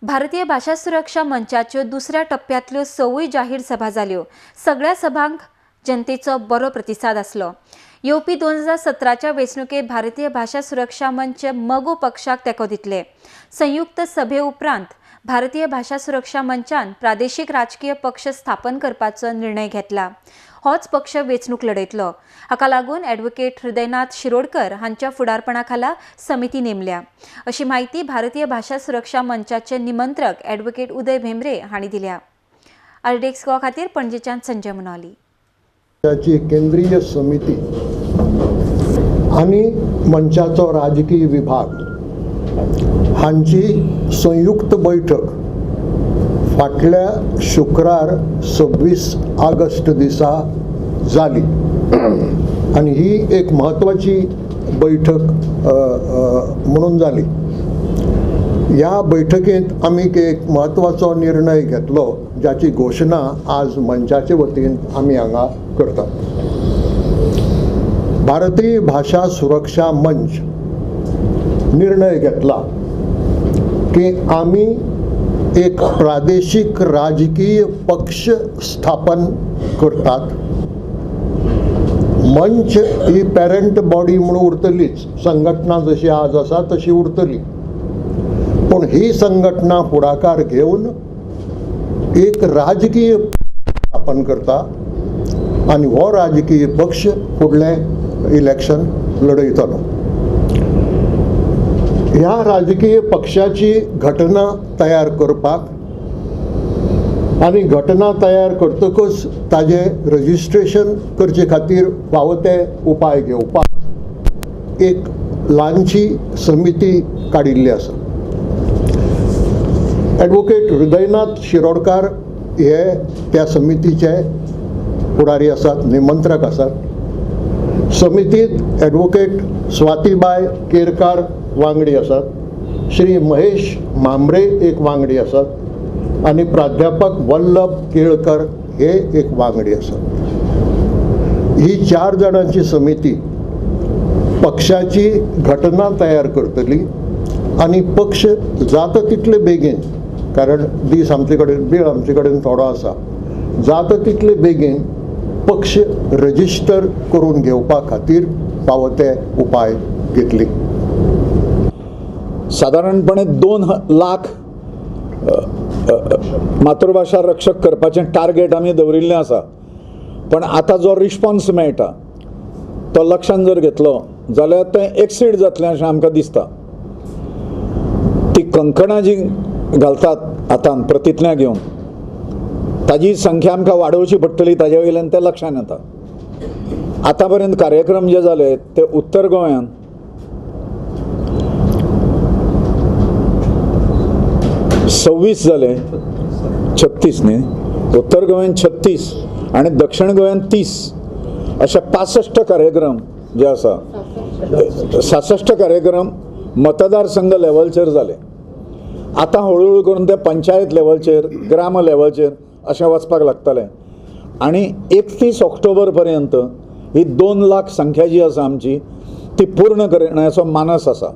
भारतीय भाशा सुरक्षा मंचाच्यो दुसऱ्या टप्प्यांतल्यो 6 जाहीर सभा जाल्यो. सगळ्या सभांक जनतेचो बरो प्रतिसाद आसलो. येवपी 2017च्या वेंचणुकेत भारतीय भाशा सुरक्षा मंच मगो पक्षाक तेंको दितले. संयुक्त सभे उपरांत भारतीय भाशा सुरक्षा मंचान प्रादेशीक राजकीय पक्ष स्थापन करपाचो निर्णय घेतला. होच पक्ष वेंचणूक लढयतलो. हाका लागून ॲडव्होकेट हृदयनाथ शिरोडकर हांच्या फुडारपणा खाला समिती नेमल्या, अशी माहिती भारतीय भाशा सुरक्षा मंचाचे निमंत्रक ॲडव्होकेट उदय भेंब्रे हांणी दिल्या. आरडीएक्स गोवा खातीर पणजेच्यान संजय मुनाली. केंद्रीय समिती आनी मंचाचो राजकीय विभाग हांची संयुक्त बैठक फाटल्या शुक्रार 26 ऑगस्ट दिसा जाली आनी ही एक म्हत्वाची बैठक म्हणून जाली. ह्या बैठकेंत आमी एक म्हत्वाचो निर्णय घेतलो ज्याची घोशणा आज मंचाचे वतीन आमी हांगा करतात. भारतीय भाशा सुरक्षा मंच निर्णय घेतला की आमी एक प्रादेशीक राजकीय पक्ष स्थापन करतात. मंच ही पेरंट बॉडी म्हणून उरतलीच, संघटना जशी आज आसा तशी उरतली, पूण ही संघटना फुडाकार घेवन एक राजकीय स्थापन करता आनी हो राजकीय पक्ष फुडलें इलेक्शन लढयतलो. ह्या राजकीय पक्षाची घटना तयार करपाक आनी घटना तयार करतकच ताजें रजिस्ट्रेशन करचे खातीर फावो ते उपाय घेवपाक एक ल्हानशी समिती काडिल्ली आसा. ॲडव्होकेट हृदयनाथ शिरोडकार हे त्या समितीचे फुडारी आसात, निमंत्रक आसात. समितीत ॲडव्होकेट स्वातीबाय केरकार वांगडी आसात, श्री महेश म्हांब्रे एक वांगडी आसात आनी प्राध्यापक वल्लभ केळकर हे एक वांगडी आसात. ही 4 जाणांची समिती पक्षाची घटना तयार करतली आनी पक्ष जाता तितले बेगीन, कारण दीस आमचे कडेन, वेळ आमचे कडेन थोडो आसा, जाता तितले बेगीन पक्ष रजिस्टर करून घेवपा खातीर फावो ते उपाय घेतली. सादारणपणे 2 लाख मातृभाशा रक्षक करपाचें टार्गेट आमी दवरिल्लें आसा, पण आतां जो रिस्पॉन्स मेळटा तो लक्षान जर घेतलो जाल्यार तें एक्सीड जातलें अशें आमकां दिसता. ती कंकणां जी घालतात हातान प्रतिज्ञा घेवन ताजी संख्या आमकां वाडोवची पडटली, ताजे वयल्यान तें लक्षान येता. आतां पर्यंत कार्यक्रम जे जाले ते उत्तर गोंयांत 26 जाले, 36 न्ही, उत्तर गोंयांत 36 आनी दक्षिण गोंयांत 30 अशे 65 कार्यक्रम जे आसा, 66 कार्यक्रम मतदारसंघ लेवलचेर जाले. आतां हळूहळू करून ते पंचायत लेवलचेर, ग्राम लेवलचेर अशें वचपाक लागतलें आनी 31 ऑक्टोबर पर्यंत ही 2 लाख संख्या जी आसा आमची ती पूर्ण करण्याचो मानस आसा.